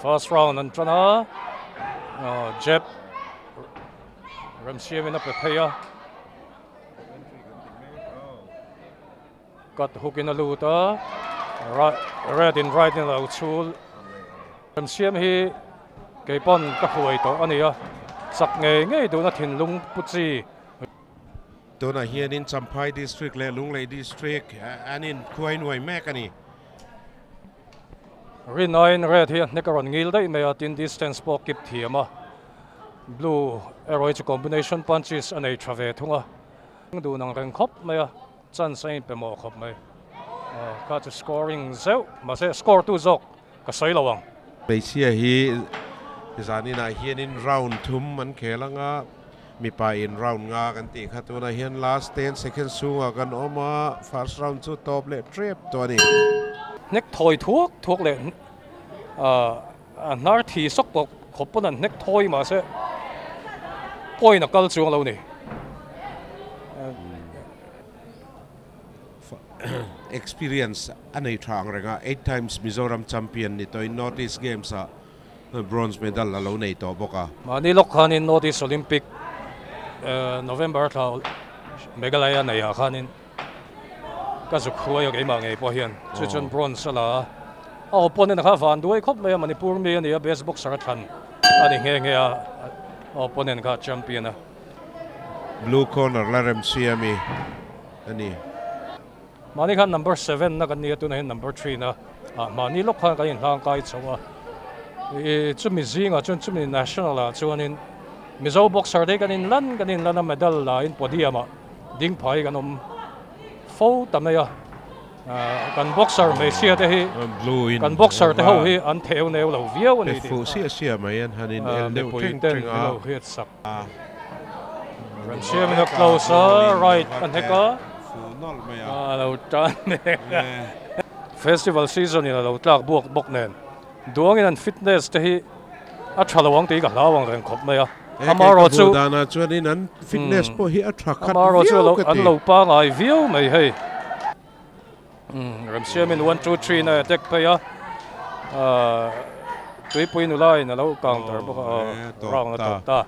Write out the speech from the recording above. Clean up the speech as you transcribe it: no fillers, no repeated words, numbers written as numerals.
First round an tan a, jab Remsiamin a pe phei a, cut hook in a lut a, red in right in a lo chhul. Remsiam hi kei pawn ka hruai tawh a ni a, chak ngei ngei duhna thinlung pu chi. Tunah hianin Champhai District leh Lunglei District an inkhuai nuai mek a ni. Rinaiin red hi a hnek a rawn ngil daih mai a, tin distance pawh a kip thiam a, blue erawh hi chu combination punches a nei tha ve thung a, duh nang reng khawp mai a, chance a inpe mawh khawp mai. Kha chu scoring zeuh mahse score tu zawk ka sawi lo ang. Hmeichhia hi zaninah hianin round thum an khel ang a, mipa in round nga kan tih kha tunah hian last ten seconds chhungah kan awm a, first round chu tawp leh tep tawh a ni. Hnek thawi thuak thuak leh a hnar thi sawk tawh khawp pawn an hnek thawi mahse point a kal chuang lo ni. Experience a nei tha ang reng a, eight times Mizoram champion ni tawhin North East Games ah bronze medal a lo nei tawh bawk a. Mahni lawk khanin North East Olympic November thla Meghalaya nei ah khanin ka zuk hruai a keimah ngei pawh hian chu chuan bronze a la a, a opponent kha van duai khawp mai a, Manipur mi a ni a, best boxer a thlan a ni nghe nghe a, a opponent kha champion a. Blue corner la remsiami a ni. Mahni khan number seven na kan ni a, tunah hian number three na ah mahni lawk khan kan inhlangkai chho a. Ih chumi zingah chuan chumi national ah chuanin Mizo boxer te hi kan inlan kan inlan a medal la in podium ah ding phai kan awm fo ta mai a. Kan boxer hmeichhia te hi kan boxer te ho hi an theu neu lo viau a ni tih kha mipui ten min lo hriat sak. Remsiamin a close a, right a hnek a, a lo tan mek a. Festival season in a lo tlak buak bawk nen duangin an fitness te hi a tha lo ang tih ka hlau ang reng khawp mai a. Amarawh chu amarawh chu an lo pangai viau mai hei. Remsiamin one two three na attack phei a, tuipui nula in a lo counter bawk a, round a tawp ta.